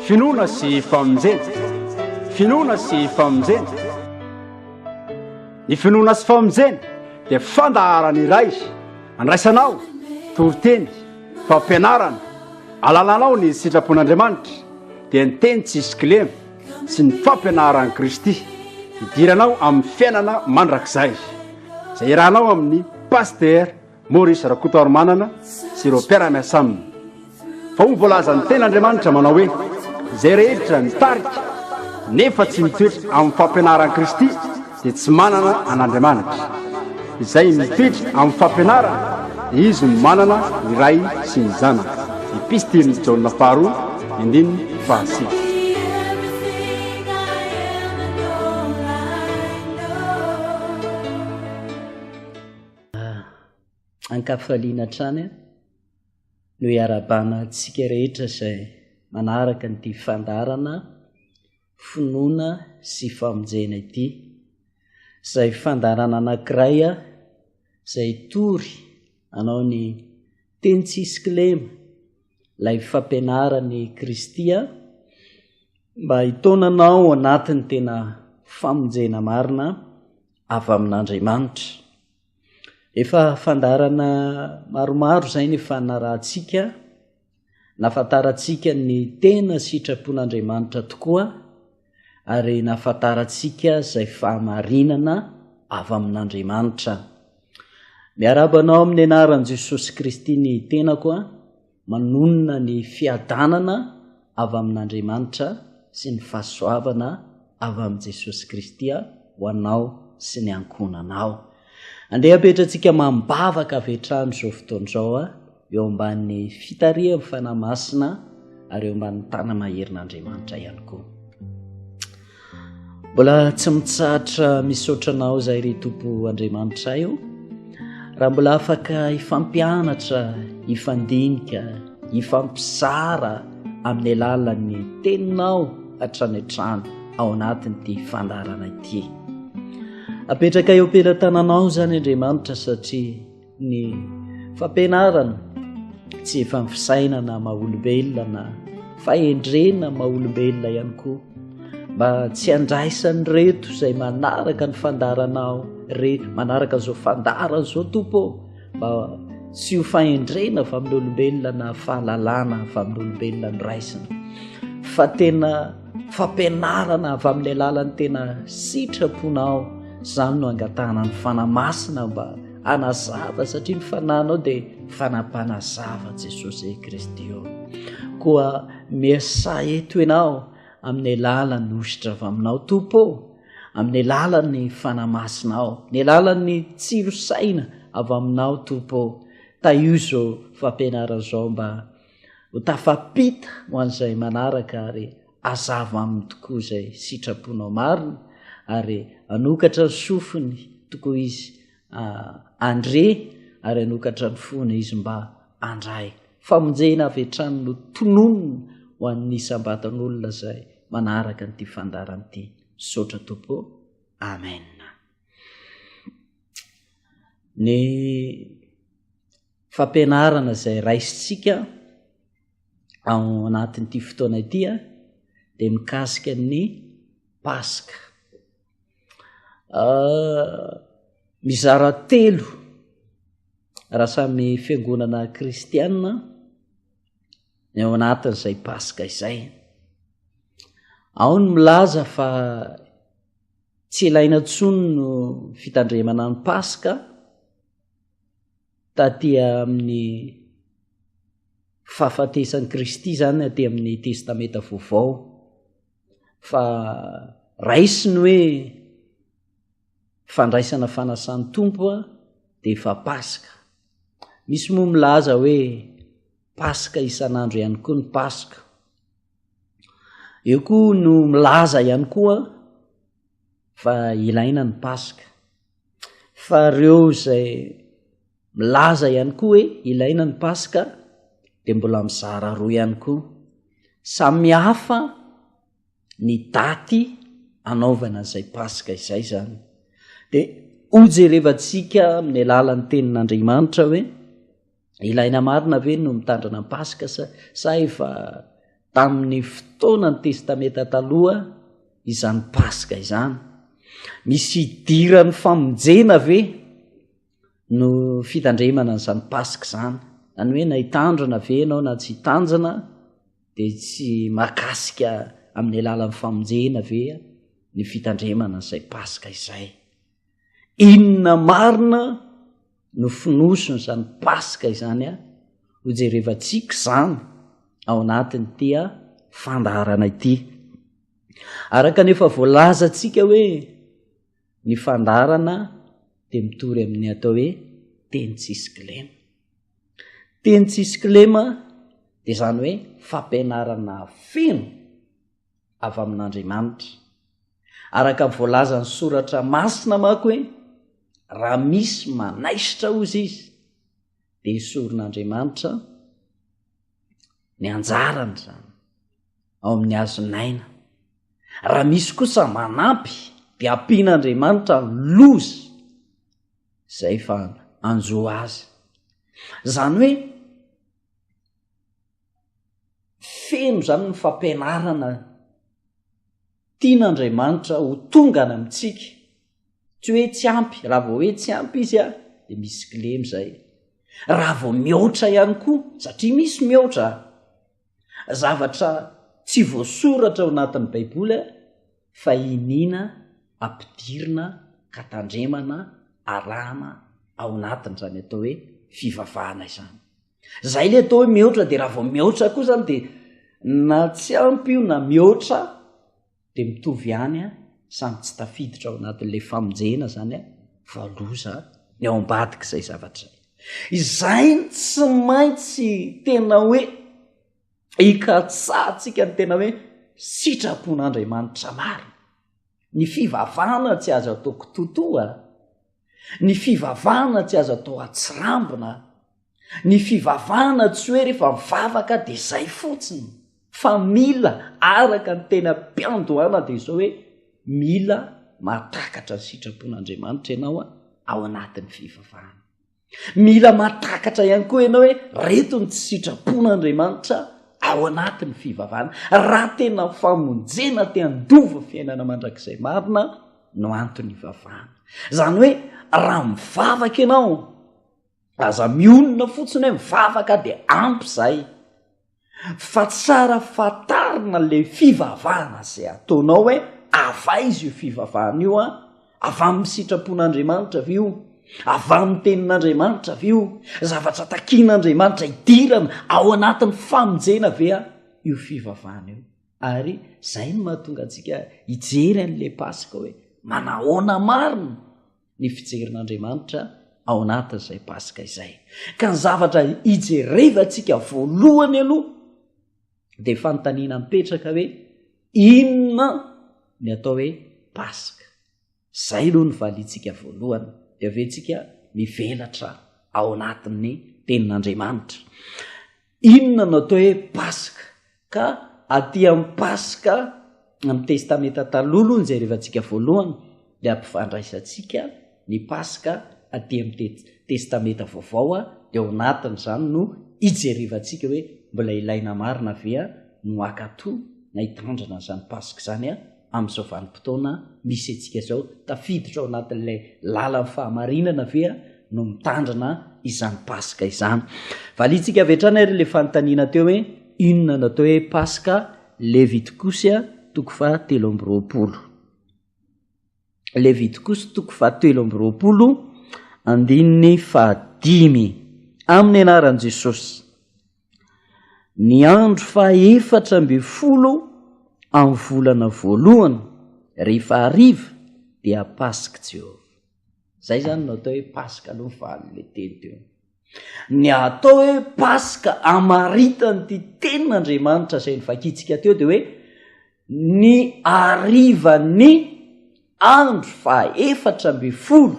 Finoana sy famonjena. Finoana sy famonjena. Ny finoana sy famonjena dia fandaharana iray andraisanao toriteny, fampianarana, alalanao ny sitrapon'Andriamanitra dia ny teny tsisy kilema sy ny fampianaran'i Kristy hidiranao amin'ny fiainana mandrakizay izay iarahanao amin'ny Pasteur Maurice Rakotoarimanana sy ireo mpiara-miasa aminy. Fa hoy ny voalazan'ny Tenin'Andriamanitra manao hoe, Izay rehetra mitarika nefa tsy mitoetra amin'ny fampianaran'i Kristy dia tsy manana an'Andriamanitra. Izay mitoetra amin'ny fampianarana dia izy no manana ny Ray sy ny Zanaka. Epistilin'i Jaona faharoa, andininy fahasivy. Ankafaliana hatrany no iarahabana antsika rehetra izay manaraka an'ity fandaharana finoana sy famonjena ity, izay fandaharana anankiray izay hitory anao ny teny tsisy kilema, ilay fampianaran'i Kristy mba hitaona anao ao anatin'ny tena famonjena marina avy amin'Andriamanitra. Efa fandaharana maromaro izay ny efa narahantsika, nahafantarantsika ny tena sitrapon'Andriamanitra tokoa ary nahafantarantsika izay fahamarinana avy amin'Andriamanitra. Miarahaba anao amin'ny anaran'i Jesosy Kristy ny tenako a, manonona ny fiadanana avy amin'Andriamanitra sy ny fahasoavana avy amin'i Jesosy Kristy ho anao sy ny ankohonanao. Andeha apetratsika amam-bavaka avy hatrany izao fotoana izao eo ambanin'ny fitarihan'ny Fanahy Masina ary eo ambanin'ny tana-maherin'Andriamanitra ihany koa. Mbola tsy mitsahatra misaotra anao izay ry Tompo Andriamanitray o. Raha mbola afaka hifampianatra, hifandinika, hifampizara amin'ny alalan'ny teninao hatrany hatrany ao anatin'ity fandaharana ity. Apetraka eo am-pelatananao izany Andriamanitra satria Ny fampianarana tsy efa ny fisainana maha olombelona na fahendrena maha olombelona ihany koa mba tsy handraisan'ireto izay manaraka ny fandaharanao re manaraka izao fandaharana izao Tompo ô, mba tsy ho fahendrena avy amin'ny olombelona na fahalalana avy amin'ny olombelona no raisina fa tena fampianarana avy amin'ny alalan'ny tena sitraponao izany no angatahana ny Fanahy Masina mba hanazava satria ny fanahinao dia fanampanazava Jesosy Kristy eo. Koa miasà eto ianao amin'ny alalan'ny hosotra avy aminao Tompo ô, amin'ny alalan'ny Fanahy Masinao, ny alalan'ny tsiro saina avy aminao Tompo ô. Tahio izao fampianarana izao mba ho tafapita ho an'izay manaraka ary hazava aminy tokoa izay sitraponao marina ary hanokatra ny sofiny tokoa izy handre ary hanokatra ny fony izy mba handray. Famonjena avy hatrany no tononina ho an'ny isam-batan'olona izay manaraka an'ity fandaharana ity. Misaotra Tompo. Amen. Ny fampianarana izay raisintsika ao anatin'ity fotoana ity dia mikasika ny Paska. Mizara telo raha samy fiangonana kristiana ny ao anatin'izay Paska izay. Ao ny milaza fa tsy ilaina intsony no fitandremana ny Paska taty amin'ny fahafatesan'i Kristy izany aty amin'ny Testamenta Vaovao. Fa raisiny hoe fandraisana fanasan'ny Tompo dia efa Paska. Misy moa milaza hoe Paska isan'andro ihany koa ny Paska. Eo koa no milaza ihany koa fa ilaina ny Paska. Fa ireo izay milaza ihany koa hoe ilaina ny Paska dia mbola mizara roa ihany koa. Samy hafa ny daty anaovana an'izay Paska izay izany. Dia hojerevantsika amin'ny alalan'ny tenin'Andriamanitra hoe ilaina marina ve no mitandrina ny Paska sa sa efa. tamin'ny fotoanan'ny Testamenta Taloha izany Paska izany? Misy idiran'ny famonjena ve no fitandremana an'izany Paska izany? Zany hoe na hitandrina ve ianao na tsy hitandrina dia tsy mahakasika amin'ny alalan'ny famonjena ve ny fitandremana an'izay Paska izay? Inona marina no fonosin'izany Paska izany a? Hojerevantsika izany ao anatin'ity fandaharana ity. Araka ny efa voalazantsika hoe ny fandaharana dia mitory amin'ny atao hoe teny tsisy kilema. Teny tsisy kilema dia izany hoe fampianarana feno avy amin'Andriamanitra. Araka ny voalazan'ny soratra masina manko hoe raha misy manaisotra ozy izy dia esorin'Andriamanitra ny anjarany izany ao amin'ny hazon'aina. Raha misy kosa manampy dia ampian'Andriamanitra ny loza izay efa anjo azy. Izany hoe Feno izany ny fampianarana tian'Andriamanitra ho tonga any amintsika. Tsy hoe tsy ampy, raha vao hoe tsy ampy izy a, dia misy kilema izay. Raha vao mihoatra ihany koa, satria misy mihoatra, zavatra tsy voasoratra ao anatin'ny Baiboly a, fa iniana ampidirina ka tandremana arahana ao anatin'izany atao hoe fivavahana izany. Zay le atao hoe mihoatra de raha vao mihoatra koa zany de na tsy ampy io na mihoatra de mitovy ihany a, samy tsy tafiditra ao anatin'le famonjena zany a, fa loza ny ao ambadik'izay zavatra zay. Izay no tsy maintsy tena hoe ikatsahantsika ny tena hoe sitrapon'Andriamanitra marina. Ny fivavahana tsy azo atao kitotoa, ny fivavahana tsy azo atao atsirambina, ny fivavahana tsy hoe rehefa mivavaka de zay fotsiny fa mila araka ny tena mpiandohana de izao hoe mila mahatakatra ny sitrapon'Andriamanitra ianao ao anatin'ny fivavahana. Mila mahatakatra ihany koa ianao hoe reto ny tsy sitrapon'Andriamanitra ao anatin'ny fivavahana. Raha tena famonjena te handova fiainana mandrakizay marina no antony ivavahana. Izany hoe raha mivavaka ianao, aza mionona fotsiny hoe mivavaka dia ampy izay. Fa tsara fantarina le fivavahana zay ataonao hoe avy aiza io fivavahana io an, avy amin'ny sitrapon'Andriamanitra ve io? Avy amin'ny tenin'Andriamanitra ve io? Zavatra takian'Andriamanitra hidirana ao anatin'ny famonjena ve an io fivavahana io? Ary zay no mahatonga antsika hijery an'le Paska hoe manahoana marina ny fijerin'Andriamanitra ao anatin'izay Paska izay. Ka ny zavatra ijerevantsika voalohany aloha dia fanontaniana mipetraka hoe inona ny atao hoe Paska? Izay aloha ny valiantsika voalohany, dia avy eo tsika mivelatra ao anatin'ny tenin'Andriamanitra. Inona no atao hoe Paska? Ka aty amin'ny Paska amin'ny Testamenta Taloha aloha no jerevantsika voalohany, dia ampifandraisantsika ny Paska aty amin'ny Testamenta Vaovao, dia ao anatin'izany no ijerevantsika hoe mbola ilaina marina ve no hankatò na hitandrina an'izany Paska izany amin'izao vanim-potoana misy antsika izao, tafiditra ao anatin'ilay lalan'ny fahamarinana ve no mitandrina izany Paska izany? Valiantsika avy hatrany ary ilay fanontaniana teo hoe inona no atao hoe Paska, Levitikosy toko faha 23. Levitikosy toko faha 23 andininy fahadimy. Amin'ny anaran'i Jesosy. Ny andro faha-14 amin'ny volana voalohany, rehefa hariva, dia Pask'i Jehovah. Izay izany no atao hoe Paska aloha ny valin'ilay teny teo. Ny atao hoe Paska amaritan'ity tenin'Andriamanitra izay novakintsika teo dia hoe ny harivan'ny andro faha-14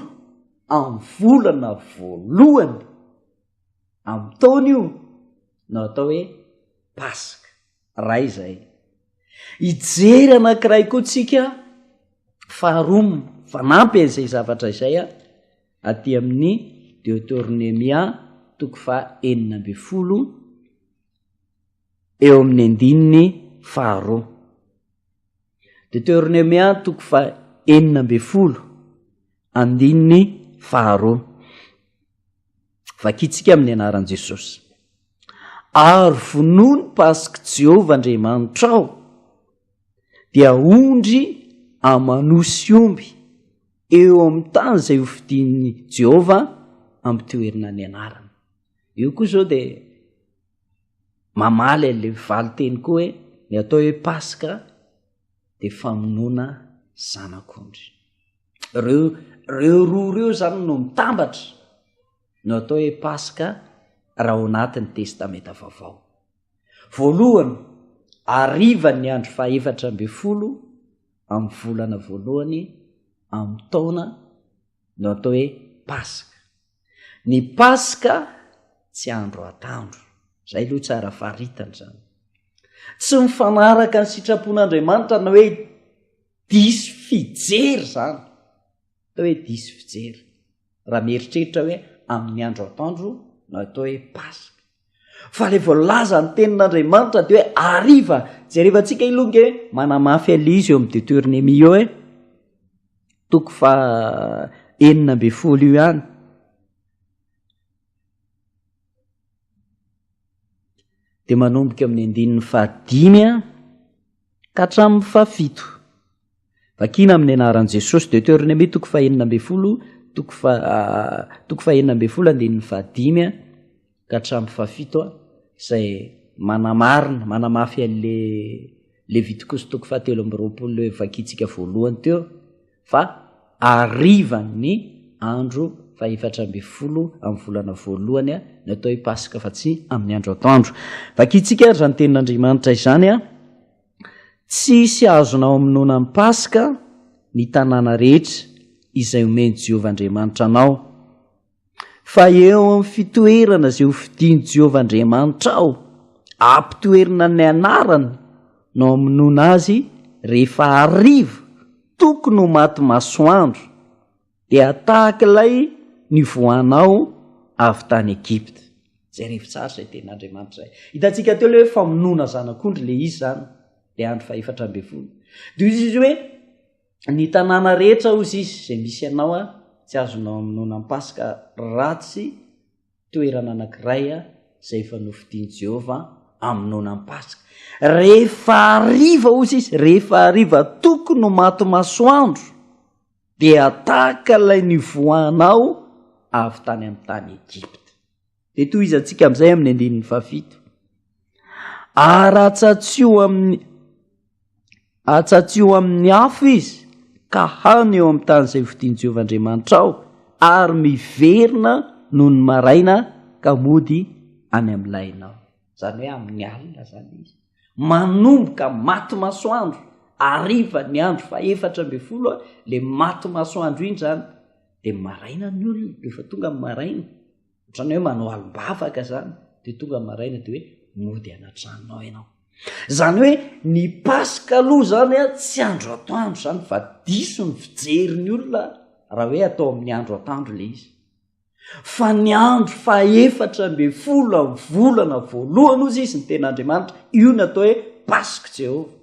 amin'ny volana voalohany Amin'ny taona io no atao hoe Paska. Ray izay. Hijery anankiray koa tsika faharoa fanampy an'izay zavatra izay a, aty amin'ny Deoteronemia toko faha 16. Eo amin'ny andininy faharoa. Deteronomia toko faha-16, andininy faharoa. Vakintsika amin'ny anaran'i Jesosy. Ary vonoa ny Pask'i Jehovah Andriamanitrao, dia ondry aman'osy omby eo amin'ny tany izay hofidian'i Jehovah hampitoerina ny anarany. Io koa izao dia mamaly an'ilay valin-teny koa hoe ny atao hoe Paska dia famonoana zanak'ondry. Ireo ireo roa ireo izany no mitambatra no atao hoe Paska raha ao anatin'ny Testamenta Vaovao. Voalohany, hariva ny andro fahefatra ambin'ny folo amin'ny volana voalohany amin'ny taona no atao hoe Paska. Ny Paska tsy andro atandro. Zay aloha tsara faritana izany. Tsy mifanaraka ny sitrapon'Andriamanitra na hoe diso fijery izany. Atao hoe diso fijery. Raha mieritreritra hoe amin'ny andro atoandro no atao hoe Paska. Fa ilay voalaza ny tenin'Andriamanitra dia hoe hariva. Jerevantsika aloha nge manamafy an'ilay izy eo amin'ny Deuteronomie eo e. Toko faha 16 io ihany. Dia manomboka amin'ny andininy fahadimy a ka hatramin'ny fahafito. Vakina amin'ny anaran'i Jesosy, Deuteronomie toko fahenina ambin'ny folo, toko faha toko fahenina ambin'ny folo andininy fahadimy a ka hatramin'ny fahafito a, izay manamarina, manamafy an'le Levitikosy toko fahatelo amby roapolo le vakintsika voalohany teo fa harivan'ny andro fahefatra ambin'ny folo amin'ny volana voalohany a, ny atao hoe Paska fa tsy amin'ny andro atoandro. Vakintsika ary izany tenin'Andriamanitra izany a. Tsy hisy azonao amonoana ny Paska ny tanàna rehetra izay omen'i Jehovah Andriamanitra anao, fa eo amin'ny fitoerana izay hofidin'i Jehovah Andriamanitrao hampitoerina ny anarany no hamonoana azy rehefa hariva tokony ho maty masoandro, dia tahaka ilay nivoahanao avy tany Egypta. Jerevo tsara izay tenin'Andriamanitra izay. Hitantsika teo ilay hoe famonoana zanak'ondry ilay izy izany, ilay andro fahefatra ambin'ny folo. Dia hoy izy hoe, ny tanàna rehetra hozy izy izay misy anao a, tsy azonao amonoana ny Paska raha tsy toerana anankiray izay efa nofidin'i Jehovah hamonoana ny Paska. Rehefa hariva hozy izy, rehefa hariva tokony ho maty masoandro, dia tahaka ilay nivoahanao avy tany amin'ny tany Egypta. Dia tohizantsika amin'izay amin'ny andininy fahafito. Ary atsatsio amin'ny atsatsio amin'ny afo izy ka hano eo amin'ny tany izay hofidin'i Jehovah Andriamanitrao ary miverina noho ny maraina ka mody any amin'ny lainao. Izany hoe amin'ny alina izany izy. Manomboka maty masoandro, hariva ny andro fahefatra ambin'ny folo a, le maty masoandro iny zany, de maraina ny olona, rehefa tonga ny maraina, ohatran'ny hoe manao alim-bavaka zany, de tonga ny maraina de hoe mody any an-tranonao ianao. Zany hoe ny paska aloha zany a, tsy andro atoandro zany fa diso ny fijerin'ny olona raha hoe atao amin'ny andro atoandro le izy. Fa ny andro fahefatra ambin'ny folo amin'ny volana voalohany hozy izy ny tena Andriamanitra, io no atao hoe Pask'i Jehovah,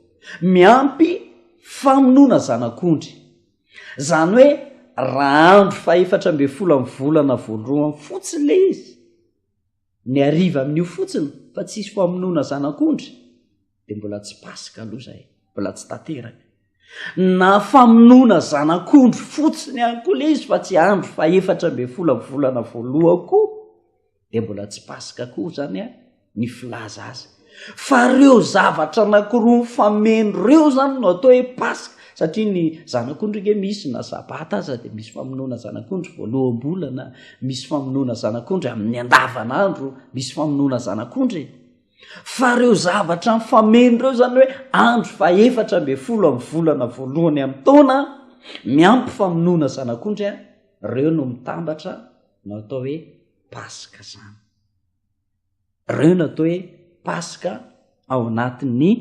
miampy famonoana zanak'ondry. Izany hoe raha andro fahefatra ambin'ny folo amin'ny volana voalohany fotsiny ilay izy, ny hariva amin'io fotsiny fa tsisy famonoana zanak'ondry, dia mbola tsy Paska aloha izay, mbola tsy tanteraka. Na famonoana zanak'ondry fotsiny ihany koa ilay izy fa tsy andro fahefatra ambin'ny folo amin'ny volana voalohany koa, dia mbola tsy Paska koa izany a, ny filaza azy. Fa ireo zavatra anankiroa mifameno ireo izany no atao hoe Paska, satria ny zanak'ondry nge misy na sabata aza dia misy famonoana zanak'ondry voaloham-bolana, misy famonoana zanak'ondry amin'ny andavanandro, misy famonoana zanak'ondry e. Fa ireo zavatra mifameno ireo izany hoe andro fahefatra ambin'ny folo amin'ny volana voalohany amin'ny taona, miampy famonoana zanak'ondry, ireo no mitambatra no atao hoe Paska izany. Ireo no atao hoe Paska ao anatin'ny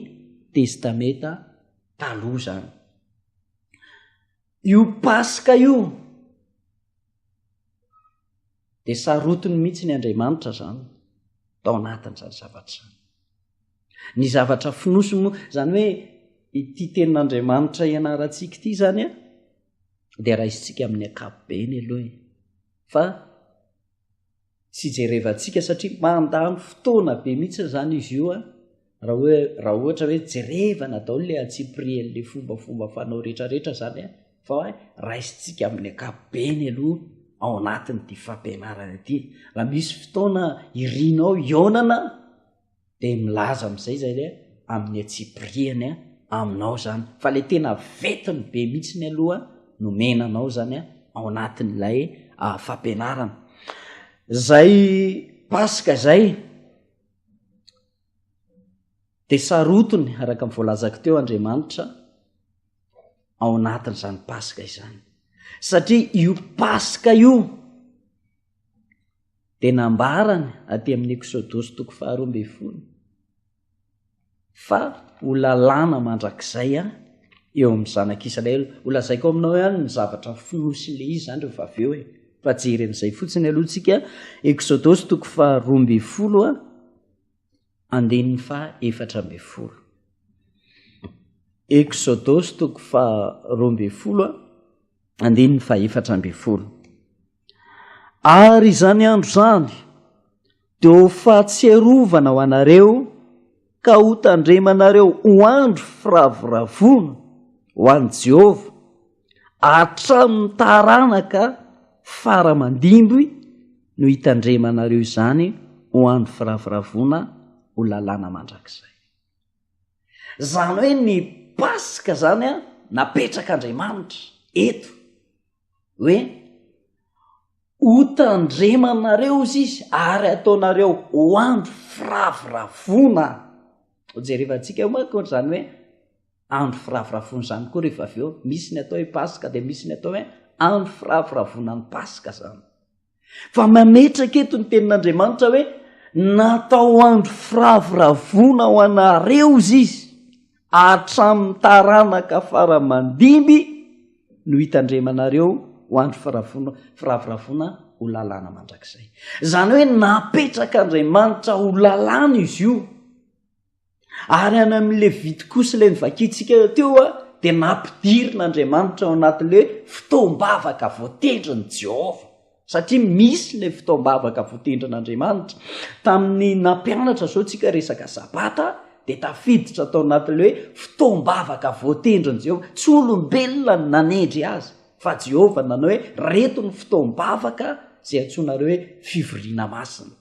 Testamenta Taloha izany. Io Paska io dia sarotiny mihitsy ny Andriamanitra izany tao anatin'izany zavatra izany. Ny zavatra fonosiny moa, izany hoe ity tenin'Andriamanitra ianarantsika ity izany an, dia raisintsika amin'ny ankapobeny aloha e. Fa tsy jerevantsika satria mandany fotoana be mihitsy izany izy io an, raha hoe raha ohatra hoe jerevana daholo le antsipirian'le fombafomba fanao rehetrarehetra izany an, fa hoe raisintsika amin'ny ankapobeny aloha ao anatin'ity fampianarana ity. Raha misy fotoana irinao hihaonana dia milaza amin'izay zay le amin'ny antsipiriany aminao zany fa le tena vetiny be mihitsiny aloha nomena anao zany ao anatin'ilay ah, fampianarana zay paska zay de sarotiny araka ny voalazako teo andriamanitra ao anatin'izany paska izany satria io paska io Dia nambarany aty amin'ny Eksodosy toko faharoa ambin'ny folo fa ho lalàna mandrakizay eo amin'ny zanak'Israely. Ho lazaiko aminao ihany ny zavatra fonosin'ilay izy izany rehefa avy eo e. Fa jery an'izay fotsiny aloha tsika. Eksodosy toko faharoa ambin'ny folo a, andininy faha efatra ambin'ny folo. Eksodosy toko faharoa ambin'ny folo a, andininy faha efatra ambin'ny folo. Ary izany andro izany dia ho fahatsiarovana ho anareo ka ho tandremanareo ho andro firavoravoana ho an'i Jehovah hatramin'ny taranaka fara aman-dimby no hitandremanareo izany ho andro firavoravoana ho lalàna mandrakizay. Izany hoe ny Paska izany an, napetrak'Andriamanitra eto hoe hotandremanareo ozy izy ary ataonareo ho andro firavoravoana. Ho jerevantsika eo manko izany hoe andro firavoravoana izany koa rehefa avy eo. Misy ny atao hoe Paska dia misy ny atao hoe andro firavoravoana ny Paska izany. Fa mametraka eto ny tenin'Andriamanitra hoe natao andro firavoravoana ho anareo izy izy hatramin'ny taranaka fara mandimby no hitandremanareo ho andro firavoana firavoravoana ho lalàna mandrakizay. Izany hoe napetrak'Andriamanitra ho lalàna izy io. Ary any amin'ny Levitikosy ilay novakintsika teo a, dia nampidirin'Andriamanitra ao anatin'ilay hoe fotoam-bavaka voatendrin'i Jehovah. Satria misy ilay fotoam-bavaka voatendrin'Andriamanitra. Tamin'ny nampianatra izao tsika resaka Sabata, dia tafiditra tao anatin'ilay hoe fotoam-bavaka voatendrin'i Jehovah. Tsy olombelona no nanendry azy, fa Jehovah nanao hoe reto ny fotoam-bavaka izay antsoinareo hoe fivoriana masina.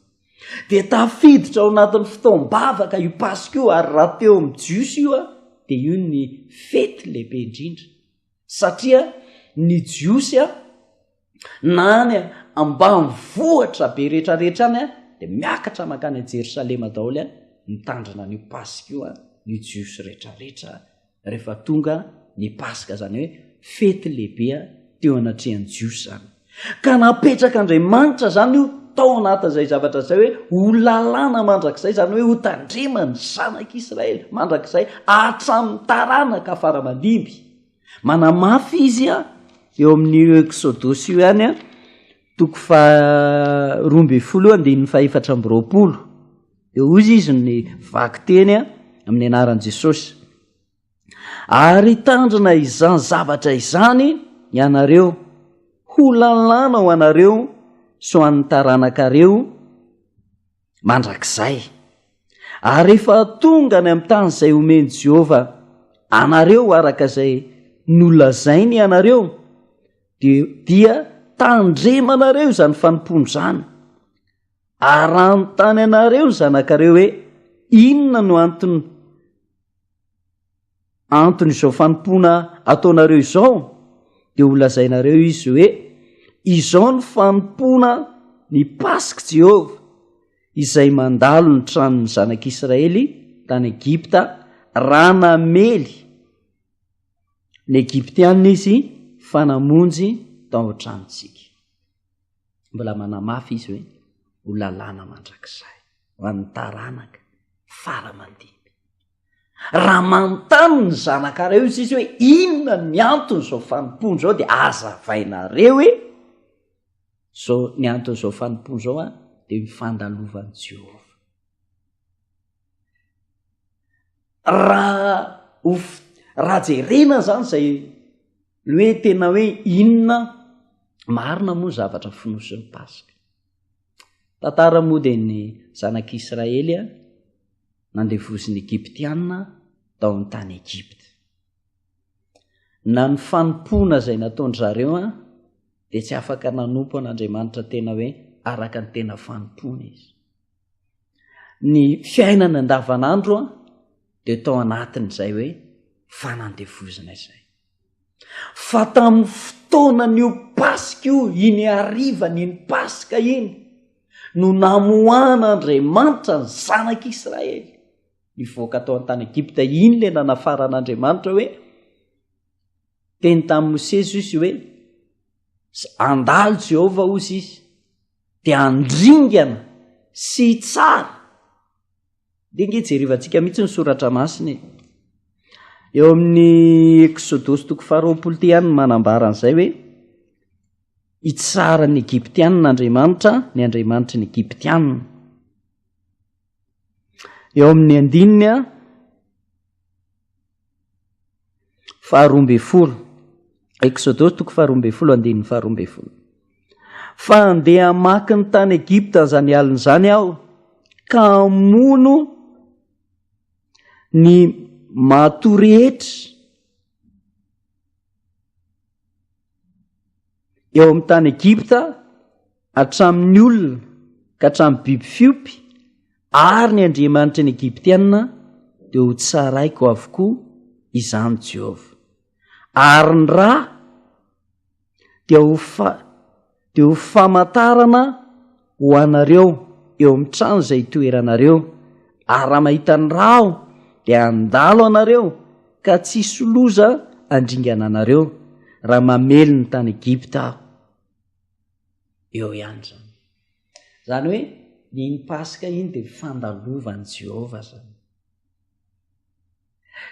Dia tafiditra ao anatin'ny fotoam-bavaka io Paska io, ary raha teo amin'ny Jiosy io dia io ny fety lehibe indrindra. Satria ny Jiosy a, na any ambanivohitra be rehetrarehetra any a, dia miakatra mankany a Jerosalema daholo a, mitandrina an'io Paska io a, ny Jiosy rehetrarehetra rehefa tonga ny Paska, izany hoe fety lehibe teo anatrehan'ny Jiosy izany. Ka napetrak'Andriamanitra izany io tao anatin'izay zavatra izay hoe ho lalàna mandrakizay, izany hoe ho tandreman'ny zanak'Israely mandrakizay hatramin'ny taranaka fara-mandimby. Manamafy izy a, eo amin'io Eksodosy io ihany a, toko faha 12 io andininy faha 24. Eo hozy izy ny vakiteny amin'ny anaran'i Jesosy. Ary hitandrina izany zavatra izany ianareo, ho lalàna ho anareo sy ho an'ny taranakareo mandrakizay. Ary rehefa tonga any amin'ny tany izay omen'i Jehovah anareo araka izay nolazainy ianareo, dia tandremanareo izany fanompoana izany. Ary raha hanontany anareo ny zanakareo hoe, Inona no antony anton'izao fanompoana ataonareo izao? Dia holazainareo izy hoe, Izao ny fanompoana ny Pask'i Jehovah, izay mandalo ny tranon'ny zanak'Israely tany Egypta, raha namely ny Egyptiana izy fa namonjy tao an-tranontsika. Mbola manamafy izy hoe ho lalàna mandrakizay ho an'ny taranaka fara aman-dimby. Raha manontany ny zanakareo izy izy hoe inona ny anton'izao fanompoana izao dia azavainareo hoe zao ny anton'izao fanompoana izao a dia ny fandalovan'i Jehovah. Raha ho raha jerena zany zay ny hoe tena hoe inona marina moa zavatra fonosin'ny Paska. Tantara moa dia ny zanak'Israely a nandevozin'ny Egyptiana tao amin'ny tany Egypta. Na ny fanompoana izay nataon-dry zareo a dia tsy afaka nanompo an'Andriamanitra tena hoe araka ny tena fanompoana izy. Ny fiainana andavanandro a dia tao anatin'izay hoe fanandevozana izay. Fa tamin'ny fotoanan'io Paska io, iny harivan'iny Paska iny, no namoahan'Andriamanitra ny zanak'Israely nivoaka tao an-tany Egypta. Iny ilay nanafaran'Andriamanitra hoe, teny tamin'i Mosesy izy hoe, handalo Jehovah hozy izy, dia handringana sy hitsara. Dia nge jerevantsika mihitsy ny soratra masina e. Eo amin'ny Eksodosy toko faharoapolo ty ihany no manambara an'izay hoe hitsara ny Egyptianina Andriamanitra, ny Andriamanitry ny Egyptianina. Eo amin'ny andininy a Faharoambinifolo. Eksodosy toko faharoambinifolo andininy faharoambinifolo. Fa handeha hamaky ny tany Egypta izany alina izany aho ka hamono ny matoa rehetra eo amin'ny tany Egypta hatramin'ny olona ka hatramin'ny biby fiompy ary ny andriamanitry ny Egyptiana dia ho tsaraiko avokoa izany Jehovah. Ary ny ra dia ho fa dia ho famantarana ho anareo eo amin'ny trano izay itoeranareo, ary raha mahita ny ra aho dia handalo anareo ka tsy hisy loza handringana anareo raha mamely ny tany Egypta aho. Eo ihany izany. Izany hoe iny Paska iny dia fandalovan'i Jehovah izany.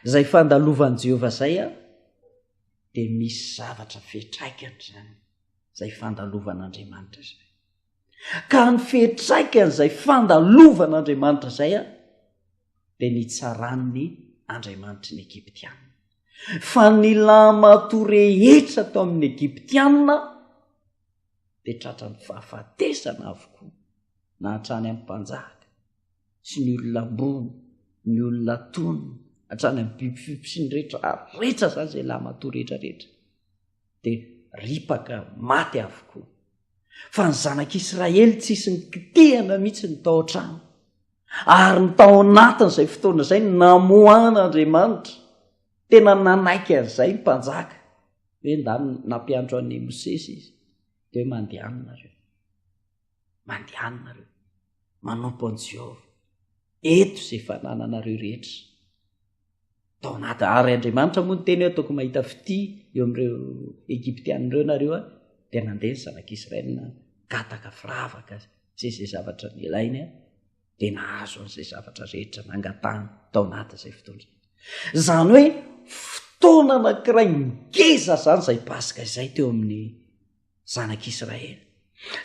Izay fandalovan'i Jehovah izay a, dia misy zavatra fiantraikany izany, izay fandalovan'Andriamanitra izay. Ka ny fiantraikan'izay fandalovan'Andriamanitra izay a, dia nitsaran'ny Andriamanitry ny Egyptiana. Fa ny lahimatoa rehetra tao amin'ny Egyptiana dia tratran'ny fahafatesana avokoa, na hatrany amin'ny mpanjaka sy ny olona ambony, ny olona tonona, hatrany amin'ny biby fiompy sy ny rehetra rehetra izany izay lahimatoa rehetra rehetra dia ripaka maty avokoa. Fa ny zanak'Israely tsisy nikitihana mihitsy ny tao an-trano. Ary ny tao anatin'izay fotoana izay no namoahan'Andriamanitra. Tena nanaiky an'izay ny mpanjaka. Hoe ndany nampiantso an'i Mosesy izy. Dia hoe mandehana nareo. Mandehana nareo. Manompo an'i Jehovah. Eto izay fanananareo rehetra. Tao anaty ary Andriamanitra moa niteny hoe ataoko mahita fitia eo amin'ireo Egyptiana ireo nareo a, dia nandeha ny zanak'Israely nangataka firavaka sy izay zavatra nilainy a, dia nahazo an'izay zavatra rehetra nangatahany tao anatin'izay fotoana izay. Izany hoe fotoana anankiray ngeza izany izay Paska izay teo amin'ny zanak'Israely.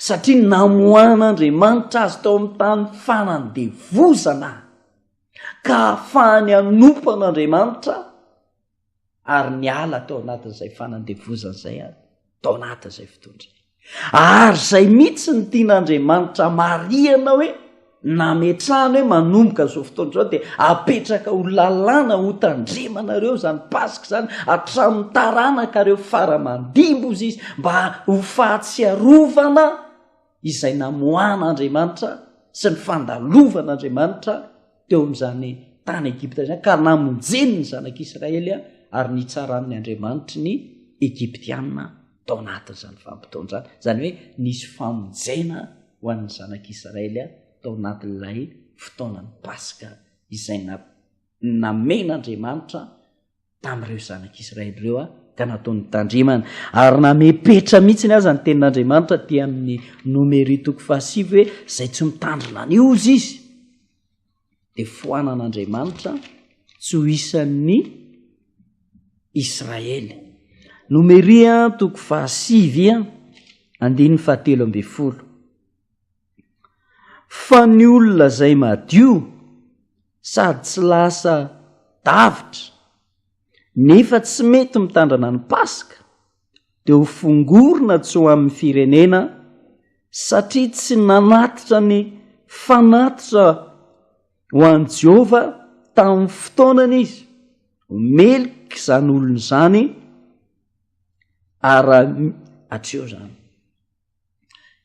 Satria namoahan'Andriamanitra azy tao amin'ny tany fanandevozana ka ahafahany hanompo an'Andriamanitra ary niala tao anatin'izay fanandevozana izay ary tao anatin'izay fotoana izay. Ary izay mihitsy ny tian'Andriamanitra marihana hoe nametrahany hoe manomboka izao fotoana izao dia apetraka ho lalàna ho tandremanareo izany Paska izany hatramin'ny taranakareo fara aman-dimby hozy izy mba ho fahatsiarovana izay namoahan'Andriamanitra sy ny fandalovan'Andriamanitra teo amin'izany tany Egypta izany ka namonjeny ny zanak'Israely ary nitsaran'ny Andriamanitry ny Egyptiana tao anatin'izany vanim-potoana izany. Izany hoe nisy famonjena ho an'ny zanak'Israely tao anatin'ilay fotoanan'ny Paska izay namen'Andriamanitra tamin'ireo zanak'Israely ireo ka nataony tandremana. Ary namepetra mihitsy aza ny tenin'Andriamanitra aty amin'ny Nomery toko fahasivy hoe izay tsy mitandrina an'io ozy izy dia foanan'Andriamanitra tsy ho isan'ny Israely. Nomeria toko fahasivy andininy fahatelo ambin'ny folo. Fa ny olona izay madio sady tsy lasa. davitra nefa tsy mety mitandrana ny Paska dia ho fongorina tsy ho amin'ny firenena satria tsy nanatitra ny fanatitra ho an'i Jehovah tamin'ny fotoanany izy. Ho meloka izany olona izany ary hatreo izany.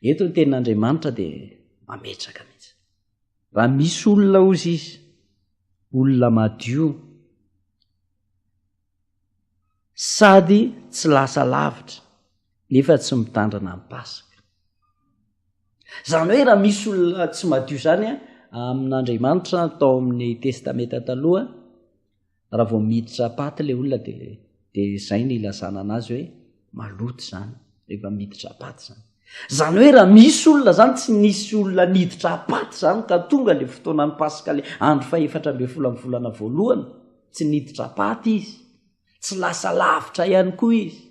Eto ny tenin'Andriamanitra dia mametraka mihitsy. Raha misy olona ozy izy, olona madio, sady tsy lasa lavitra nefa tsy mitandrana ny Paska. Izany hoe raha misy olona tsy madio izany amin'Andriamanitra tao amin'ny Testamenta Taloha, raha vao miditra paty ilay olona dia dia izay ny ilazana anazy hoe maloto izany rehefa miditra paty izany. Izany hoe raha misy olona izany tsy nisy olona niditra paty izany ka tonga ilay fotoanan'ny Paska ilay andro fahefatra ambin'ny folo amin'ny volana voalohany, tsy niditra paty izy, tsy lasa lavitra ihany koa izy.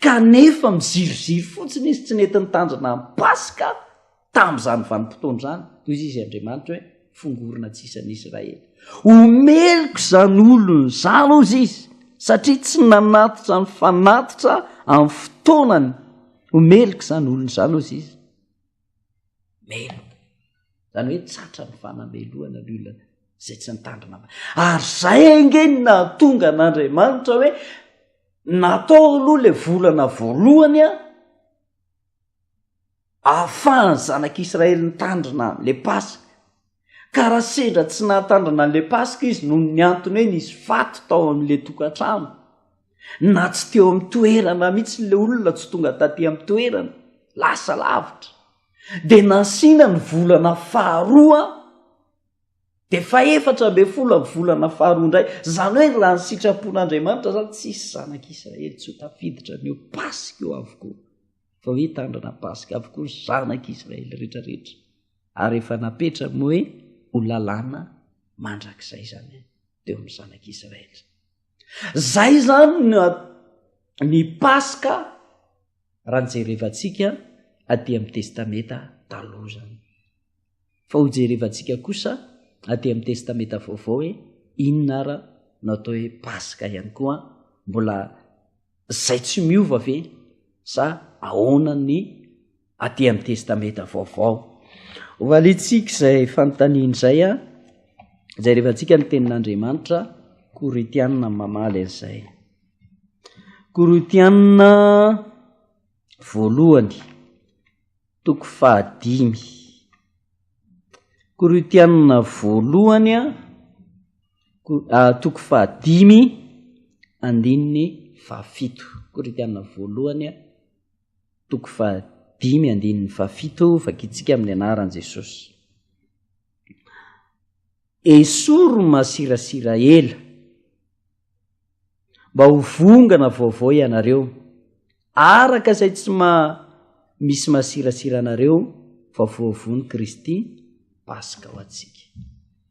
Kanefa miziriziry fotsiny izy tsy nety nitandrina ny Paska tamin'izany vanim-potoana izany. Hoy izy Andriamanitra hoe fongorona tsy isan'ny Israely. Ho meloka izany olona izany hozy izy satria tsy nanatitra ny fanatitra amin'ny fotoanany. Ho meloka izany olona izany hozy izy. Meloka. Izany hoe tratra ny fanamelohana ny olona izay tsy nitandrina. Ary izay ange no nahatonga an'Andriamanitra hoe Natao aloha le volana voalohany a, ahafahan'ny zanak'Israely nitandrina le Paska. Ka raha sendra tsy nahatandrina an'le Paska izy noho ny antony hoe nisy faty tao amin'le tokantrano, na tsy teo amin'ny toerana mihitsy le olona tsy tonga taty amin'ny toerana, lasa lavitra, de nasiana ny volana faharoa Dia fahefatra ambin'ny folo amin'ny volana faharoa indray. Izany hoe raha ny sitrapon'Andriamanitra izany, tsisy zanak'Israely tsy ho tafiditra an'io Paska io avokoa. Fa hoe hitandrina Paska avokoa ny zanak'Israely rehetrarehetra. Ary efa napetrany moa hoe ho lalàna mandrakizay izany teo amin'ny zanak'Israely. Zay izany ny Paska raha ny jerevantsika aty amin'ny Testamenta taloha izany. Fa ho jerevantsika kosa aty amin'ny Testamenta Vaovao hoe inona ara no atao hoe Paska ihany koa, mbola zay tsy miova ve sa ahoana ny aty amin'ny Testamenta Vaovao? Hovaliantsika izay fanontaniana izay a, jerevantsika ny tenin'Andriamanitra, Korintianina mamaly an'izay. Korintianina voalohany. Toko fahadimy. Korintianina voalohany a, toko fahadimy andininy fahafito. Korintianina voalohany a, toko fahadimy andininy fahafito, vakintsika amin'ny anaran'i Jesosy. Esory ny masirasira ela. Mba ho vongana vaovao ianareo, araka izay tsy ma misy masirasira anareo fa voavono Kristy Paska ho antsika.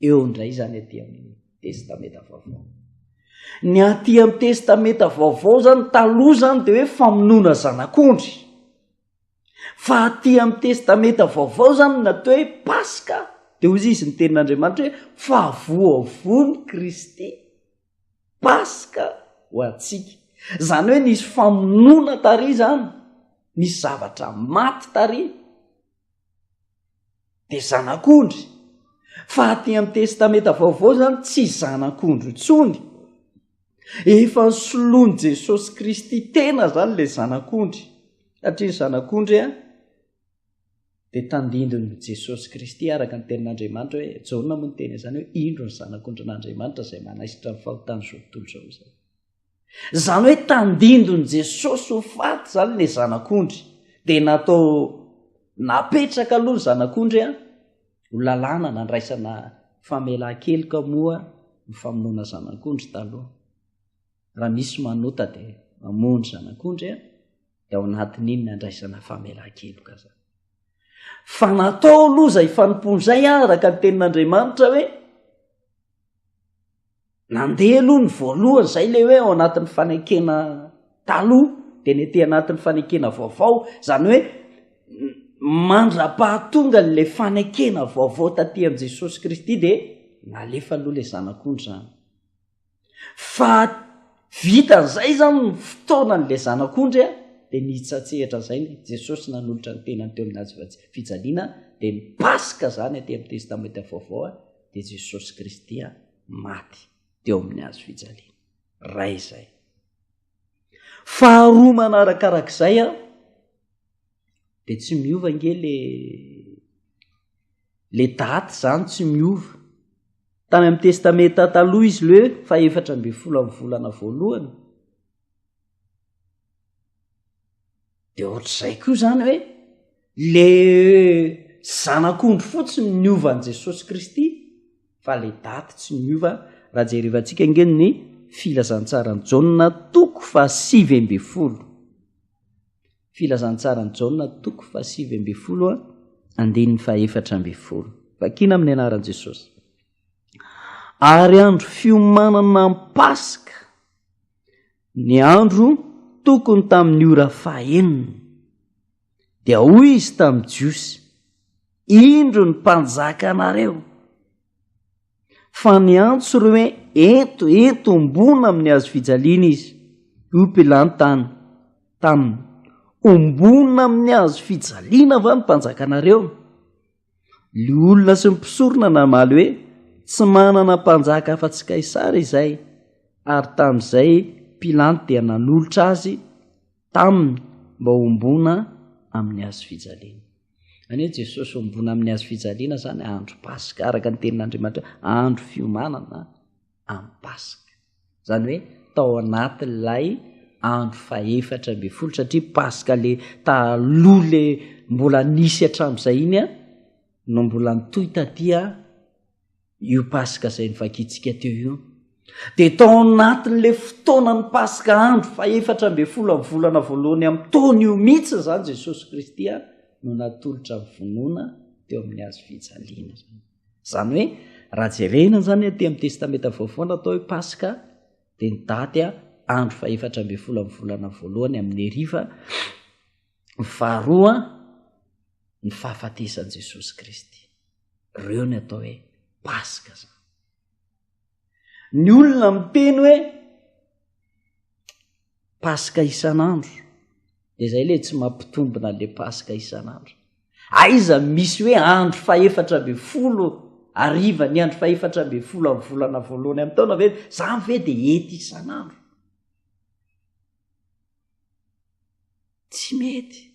Eo indray izany aty amin'ny Testamenta Vaovao. Ny aty amin'ny Testamenta Vaovao zany taloha zany de hoe famonoana zanak'ondry. Fa aty amin'ny Testamenta Vaovao zany ny atao hoe Paska de hozy izy ny tenin'Andriamanitra hoe fa voavono Kristy. Paska ho antsika. Izany hoe nisy famonoana tary izany, nisy zavatra maty tary, de zanak'ondry. Fa aty amin'ny Testamenta Vaovao izany tsy zanak'ondry intsony. Efa nosoloan'i Jesosy Kristy tena izany ilay zanak'ondry, satria ny zanak'ondry a, dia tandindon'i Jesosy Kristy araka ny tenin'Andriamanitra hoe, Jaona moa niteny an'izany hoe, indro ny Zanak'ondrin'Andriamanitra izay manaisotra ny fahotan'izao tontolo izao izay. Izany hoe tandindon'i Jesosy ho faty izany ilay Zanak'ondry. Dia natao napetraka aloha ny Zanak'ondry a, ho lalàna nandraisana famelan-keloka moa ny famonoana Zanak'ondry taloha. Raha misy manota dia mamono Zanak'ondry a, dia ao anatin'iny ny andraisana famelan-keloka zany. Fa natao aloha izay fanompoana izay araka ny tenin'Andriamanitra hoe nandeha aloha ny voalohany izay le hoe ao anatin'ny fanekena taloha dia ny aty anatin'ny fanekena vaovao, izany hoe mandra-pahatonga le fanekena vaovao taty amin'i Jesosy Kristy dia nalefa aloha le zanak'ondry izany. Fa vitan'izay izany ny fotoanan'ilay zanak'ondry a, dia nitsatsehatra izay ny Jesosy nanolotra ny tenany teo amin'ny hazo fijaliana, dia ny Paska izany aty amin'ny Testamenta Vaovao a, dia Jesosy Kristy a, maty teo amin'ny hazo fijaliana. Ray izay. Faharoa manarakarak'izay a, dia tsy miova ange le le daty zany tsy miova. Tany amin'ny Testamenta Taloha izy le fahefatra ambin'ny folo amin'ny volana voalohany. De ohatr'izay koa zany hoe le zanak'ondry fotsiny niova an'i Jesosy Kristy fa le daty tsy miova raha jerevantsika ange ny filazantsaran'i Jaona toko faha-19. Filazantsaran'i Jaona toko faha-19 andininy faha-14. Vakina amin'ny anaran'i Jesosy. Ary andro fiomanana amin'ny Paska, ny andro tokony tamin'ny ora fahenina. Dia hoy izy tamin'ny Jiosy, Indro ny mpanjakanareo. Fa niantso ireo hoe, Ento, ento, ombona amin'ny hazo fijaliana izy. Hoy Pilato tany, taminy, Ombona amin'ny hazo fijaliana va ny mpanjakanareo? Ny olona sy ny mpisorona namaly hoe, Tsy manana mpanjaka afa-tsy Kaisara izay. Ary tamin'izay Pilato dia nanolotra azy taminy mba hombona amin'ny hazo fijaliana. Any hoe Jesosy hombona amin'ny hazo fijaliana zany andro Paska, araka ny tenin'Andriamanitra hoe andro fiomanana amin'ny Paska. Zany hoe tao anatin'ilay andro fahefatra ambin'ny folo, satria Paska le taloha le mbola nisy hatramin'izay iny a, no mbola nitohy taty a, io Paska izay novakintsika teo io. Dia tao anatin'ilay fotoanan'ny Paska andro faha-14 amin'ny volana voalohany amin'ny taona io mihitsy izany Jesosy Kristy no natolotra ny vonoana teo amin'ny hazo fijaliana. Izany hoe raha jerena izany aty amin'ny Testamenta Vaovao natao hoe Paska dia ny daty andro faha-14 amin'ny volana voalohany amin'ny heriva, ny faharoa ny fahafatesan'i Jesosy Kristy. Ireo ny atao hoe Paska zany. Ny olona miteny hoe Paska isan'andro, de zay le tsy mampitombina le Paska isan'andro. Aiza misy hoe andro fahefatra ambin'ny folo hariva ny andro fahefatra ambin'ny folo amin'ny volana voalohany amin'ny taona ve, zany ve de ety isan'andro? Tsy mety.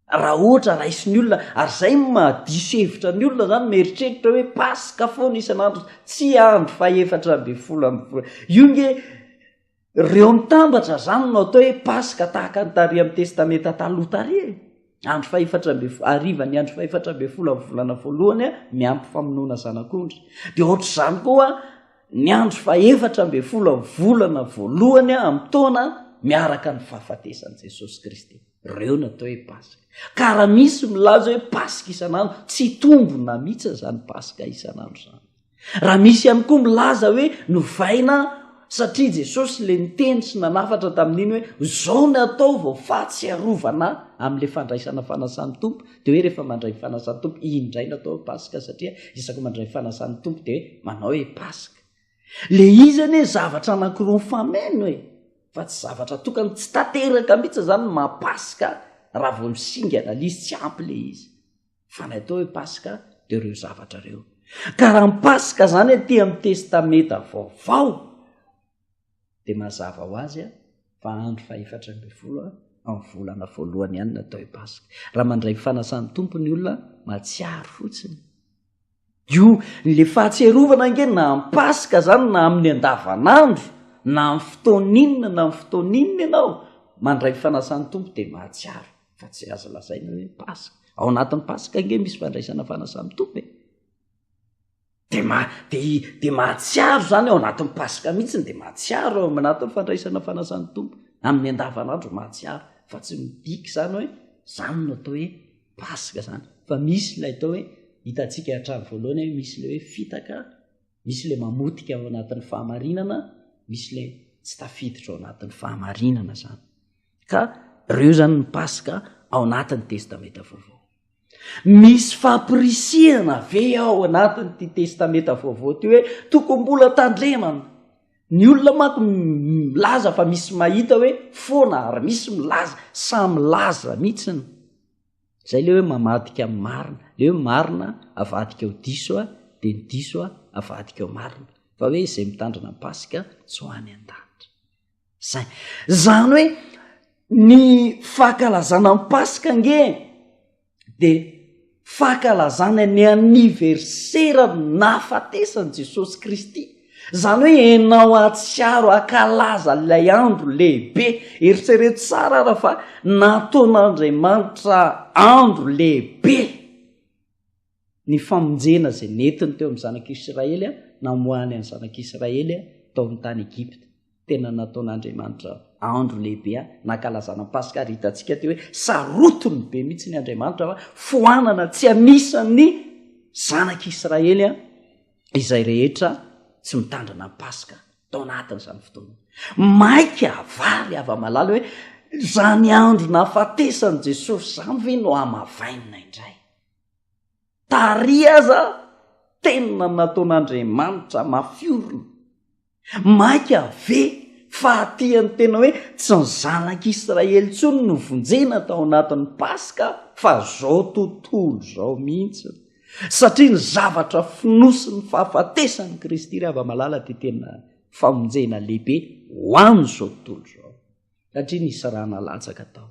Raha ohatra raisin'ny olona, ary zay no mahadiso hevitra ny olona zany, mieritreritra hoe paska foana isan'andro, tsy andro fahefatra ambin'ny folo amin'ny volana. Io nge reo mitambatra zany no atao hoe paska tahaka ny tary amin'ny testamenta taloha tary e. Andro fahefatra ambin'ny fo-, hariva ny andro fahefatra ambin'ny folo amin'ny volana voalohany miampy famonoana zanak'ondry. Dia ohatr'izany koa ny andro fahefatra ambin'ny folo amin'ny volana voalohany amin'ny taona miaraka ny fahafatesan'i Jesosy Kristy. Ireo no atao hoe Paska. Ka raha misy milaza hoe Paska isan'andro, tsy tombona mihitsy izany Paska isan'andro izany. Raha misy ihany koa milaza hoe novaina satria Jesosy le niteny sy nanafatra tamin'iny hoe zao ny atao vao fahatsiarovana amin'le fandraisana fanasan'ny Tompo, de hoe rehefa mandray fanasan'ny Tompo, iny indray no atao hoe Paska satria isaky mandray fanasan'ny Tompo de hoe manao hoe Paska. Le izy anie zavatra anankiroa mifameno e, fa tsy zavatra tokana, tsy tanteraka mihitsy zany ny maha Paska raha vao misingana le izy, tsy ampy le izy. Fa ny atao hoe Paska dia ireo zavatra ireo. Ka raha ny Paska zany aty amin'ny Testamenta Vaovao dia mazava ho azy a fa andro fahefatra ambin'ny folo a amin'ny volana voalohany ihany no atao hoe Paska. Raha mandray ny fanasan'ny Tompo ny olona mahatsiaro fotsiny. Io le fahatsiarovana ange na amin'ny Paska zany na amin'ny andavanandro na amin'ny fotoana inona na amin'ny fotoana inona ianao mandray ny fanasan'ny Tompo dia mahatsiaro fa tsy azo lazaina hoe Paska. Ao anatin'ny Paska ange misy fandraisana fanasan'ny Tompo e. De ma-, de, de mahatsiaro zany ao anatin'ny Paska mihitsy de mahatsiaro ao anatin'ny fandraisana fanasan'ny Tompo amin'ny andavanandro mahatsiaro fa tsy midika izany hoe zany no atao hoe Paska zany fa misy ilay atao hoe hitantsika hatramin'ny voalohany hoe misy ilay hoe fitaka, misy ilay mamotika ao anatin'ny fahamarinana, misy ilay tsy tafiditra ao anatin'ny fahamarinana zany. Ka ireo zany ny Paska ao anatin'ny Testamenta Vaovao. Misy fampirisihana ve ao anatin'ity Testamenta Vaovao ity hoe tokony mbola tandremana? Ny olona manko milaza fa misy mahita hoe foana ary misy milaza, samy milaza mihitsiny. Zay le hoe mamadika amin'ny marina, le hoe marina avadika ho diso a, de ny diso a avadika ho marina. Fa hoe izay mitandrina ny Paska tsy ho any an-danitra. Zay. Zany hoe ny fankalazana ny Paska ange de fankalazana ny anniversaire nahafatesan'i Jesosy Kristy. Zany hoe enao hahatsiaro hankalaza ilay andro lehibe. Eritrereto tsara ara fa nataon'Andriamanitra andro lehibe ny famonjena izay nentiny teo amin'ny zanak'Israely, namoahany an'ny zanak'Israely tao amin'ny tany Egypta. Tena nataon'Andriamanitra andro lehibe nankalazana Paska ary hitantsika teo hoe sarotiny be mihitsy ny Andriamanitra fa foanana tsy anisan'ny zanak'Israely izay rehetra tsy mitandrina ny Paska tao anatin'izany fotoana. Maika vary hava-malala hoe izany andro nahafatesan'i Jesosy izany ve no hamavainina indray? Tary aza tena nataon'Andriamanitra mafiorina. Mainka ve fa aty an'ny tena hoe tsy ny zanak'Israely intsony no vonjena tao anatin'ny Paska fa zao tontolo izao mihitsy. Satria ny zavatra fonosin'ny fahafatesan'i Kristy ry hava-malala dia tena famonjena lehibe ho an'izao tontolo izao. Satria nisy rà nalatsaka tao.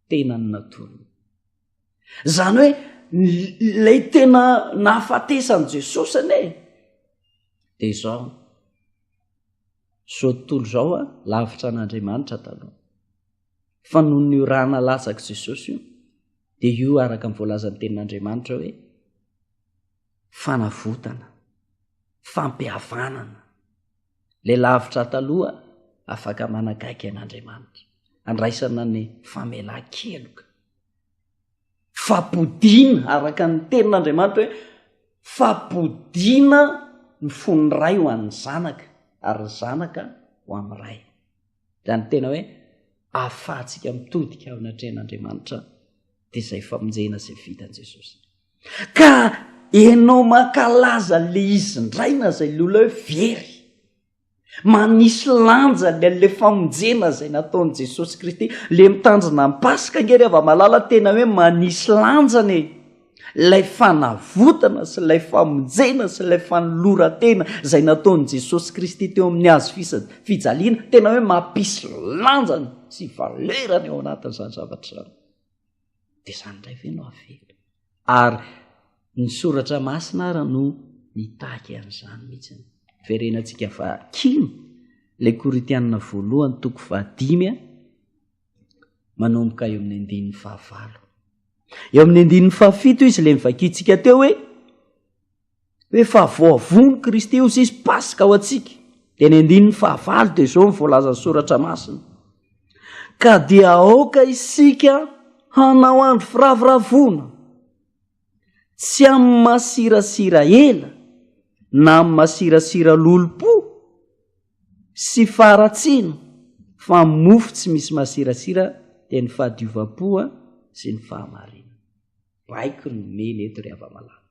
Tena ny natorony. Zany hoe ilay tena nahafatesan'i Jesosy anie de izao, zao tontolo izao a lavitra an'Andriamanitra taloha, fa noho ny rà nalatsak'i Jesosy io de io araka ny voalazan'ny tenin'Andriamanitra hoe fanavotana, fampihavanana, le lavitra taloha afaka manakaiky an'Andriamanitra, andraisana ny famelan-keloka. Fampodiana araka ny tenin'Andriamanitra hoe fampodiana ny fon'ny ray ho an'ny zanaka ary ny zanaka ho amin'ny ray. Izany tena hoe ahafahantsika mitodika ao anatrehan'Andriamanitra dia izay famonjena izay vitan'i Jesosy. Ka ianao mankalaza le izy indray na izay le olona hoe very. Manisy lanjany an'le famonjena izay nataon'i Jesosy Kristy. Le mitandrina ny Paska ange ry hava-malala tena hoe manisy lanjany e. Ilay fanavotana sy ilay famonjena sy ilay fanoloran-tena izay nataon'i Jesosy Kristy teo amin'ny hazo fijaliana, tena hoe mampisy lanjany sy valerany ao anatin'izany zavatra izany. Dia izany indray ve no avela? Ary ny soratra masina ara no mitaky an'izany mihitsy. Verenantsika vakina ilay Korintianina voalohany toko fahadimy a, manomboka eo amin'ny andininy fahavalo. Eo amin'ny andininy fahafito izy ilay nivakintsika teo hoe hoe fa voavono Kristy hozy izy Paska ho antsika. Dia ny andininy fahavalo dia izao ny voalazan'ny soratra masina. Ka dia aoka isika hanao andro firavoravoana, tsy amin'ny masirasira ela na amin'ny masirasira lolompo sy faharatsiana, fa amin'ny mofo tsy misy masirasira dia ny fahadiovam-po sy ny fahamarinana. Baiko no omena eto ry hava-malala.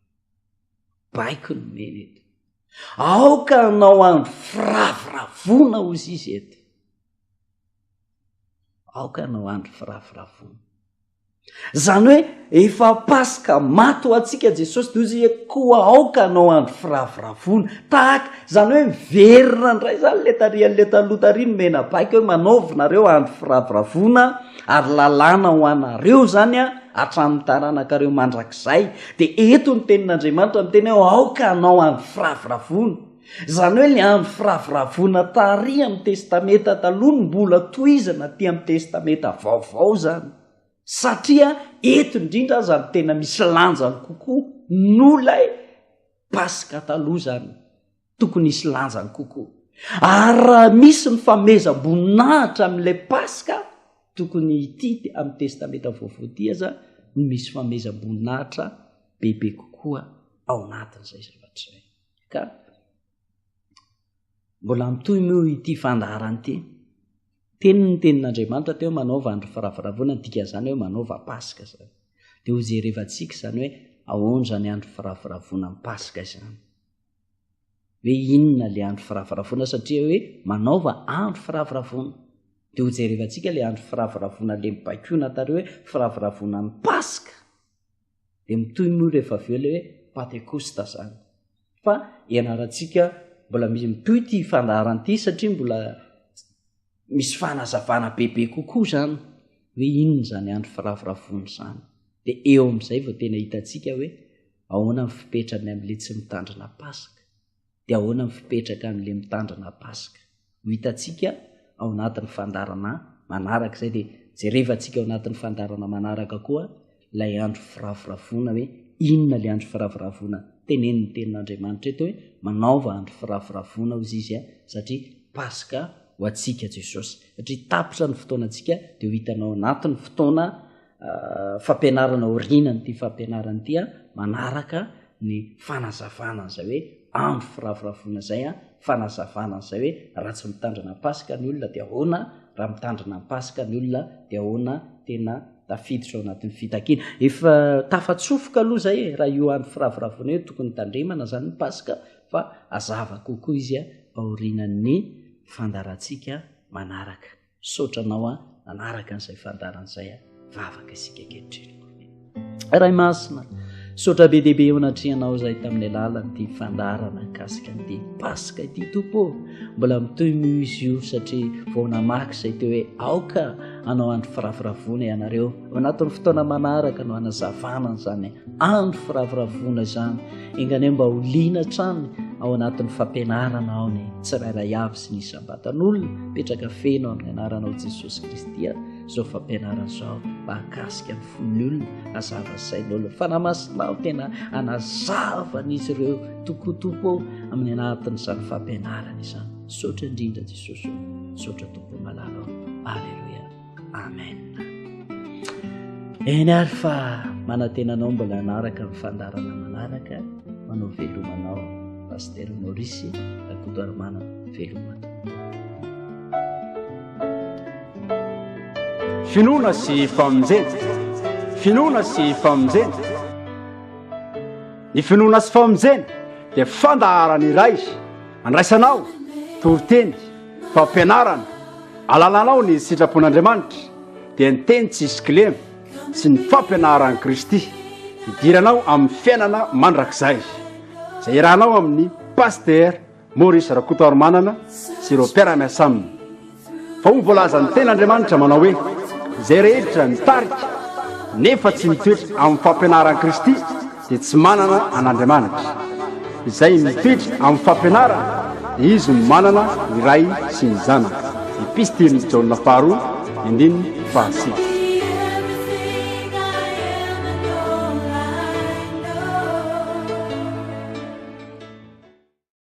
Baiko no omena eto. Aoka hanao andro firavoravoana hozy izy eto. Aoka hanao andro firavoravoana. Zany hoe efa Paska maty ho antsika Jesosy de hozy hoe koa aoka hanao andro firavoravoana. Tahaka zany hoe miverina indray zany le tarihan'le taloha tary nomena baiko hoe manaovy nareo andro firavoravoana ary lalàna ho anareo zany a hatramin'ny taranakareo mandrakizay. De eto ny tenin'Andriamanitra miteny hoe aoka hanao andro firavoravoana. Zany hoe le andro firavoravoana tary amin'ny testamenta taloha no mbola tohizana aty amin'ny testamenta vaovao zany. Satria eto indrindra aza no tena misy lanjany kokoa noho ilay Paska taloha zany. Tokony hisy lanjany kokoa. Ary raha misy ny famehezam-boninahitra amin'ilay Paska, tokony ity amin'ny Testamenta Vaovao ity aza no misy famehezam-boninahitra bebe kokoa ao anatin'izay zavatra izay. Ka mbola mitohy moa ity fandaharana ity. Teny ny tenin'Andriamanitra teo manaova andro firavoravoana, ny dikan'izany hoe manaova Paska izany. Dia hojerevantsika izany hoe ahoana izany andro firavoravoana amin'ny Paska izany. Hoe inona le andro firavoravoana satria hoe manaova andro firavoravoana. Dia ho jerevantsika le andro firavoravoana le mibaikoana tary hoe firavoravoana ny Paska. Dia mitohy moa rehefa avy eo le hoe Pantekosta zany. Fa ianarantsika mbola misy mitohy ity fandaharana ity satria mbola misy fanazavana bebe kokoa zany hoe inona izany andro firavoravoana izany. Dia eo amin'izay vao tena hitantsika hoe ahoana ny fipetrany amin'ilay tsy mitandrina Paska, dia ahoana ny fipetraka amin'ilay mitandrina Paska. Ho hitantsika ao anatin'ny fandaharana manaraka izay, dia jerevantsika ao anatin'ny fandaharana manaraka koa ilay andro firavoravoana hoe inona ilay andro firavoravoana tenenin'ny tenin'Andriamanitra eto hoe manaova andro firavoravoana hozy izy a, satria Paska ho antsika Jesosy. Satria tapitra ny fotoanantsika dia ho hitanao anatin'ny fotoana fampianarana aorianan'ity fampianarana ity a, manaraka ny fanazavana an'izay hoe andro firavoravoana izay a, fanazavana an'izay hoe raha tsy mitandrina ny Paska ny olona dia ahoana, raha mitandrina ny Paska ny olona dia ahoana tena tafiditra ao anatin'ny fitakiana. Efa tafatsofoka aloha izay e, raha io andro firavoravoana io tokony tandremana izany ny Paska fa hazava kokoa izy a aorianan'ny fandaharantsika manaraka. Misaotra anao a nanaraka an'izay fandaharana izay a. Vavaka isika ankehitriny. Ray Masina, misaotra be dia be eo anatrehanao izay tamin'ny alalan'ity fandaharana mikasika an'ity Paska ity Tompo ô. Mbola mitohy moa izy io satria vao namaky izay teo hoe aoka hanao andro firavoravoana ianareo. Ao anatin'ny fotoana manaraka no hanazavana an'izany andro firavoravoana izany. Enga anie mba ho liana hatrany ao anatin'ny fampianarana ao ny tsirairay avy sy ny isam-batan'olona. Mipetraka feno amin'ny anaranao Jesosy Kristy izao fampianarana izao mba hahakasika ny fon'ny olona, hazava ny sain'ny olona. Fanahy Masinao tena hanazava an'izy ireo tokoa Tompo ô amin'ny anatin'izany fampianarana izany. Misaotra indrindra Jesosy ô. Misaotra Tompo malala ô. Aleloia. Amen. Eny ary fa manantena anao mbola hanaraka ny fandaharana manaraka manao veloma anao Pasteur Maurice Rakotoarimanana veloma. Finoana sy famonjena. Finoana sy famonjena. Ny finoana sy famonjena dia fandaharana iray andraisanao toriteny, fampianarana, alalanao ny sitrapon'Andriamanitra dia ny teny tsisy kilema sy ny fampianaran'i Kristy hidiranao amin'ny fiainana mandrakizay izay iarahanao amin'ny Pasteur Maurice Rakotoarimanana sy ireo mpiara-miasa aminy. Fa hoy voalazan'ny tenin'Andriamanitra manao hoe, Izay rehetra mitarika nefa tsy mitoetra amin'ny fampianaran'i Kristy dia tsy manana an'Andriamanitra. Izay mitoetra amin'ny fampianarana dia izy no manana ny Ray sy ny Zanaka. Epistilin'i Jaona faharoa, andininy fahasivy.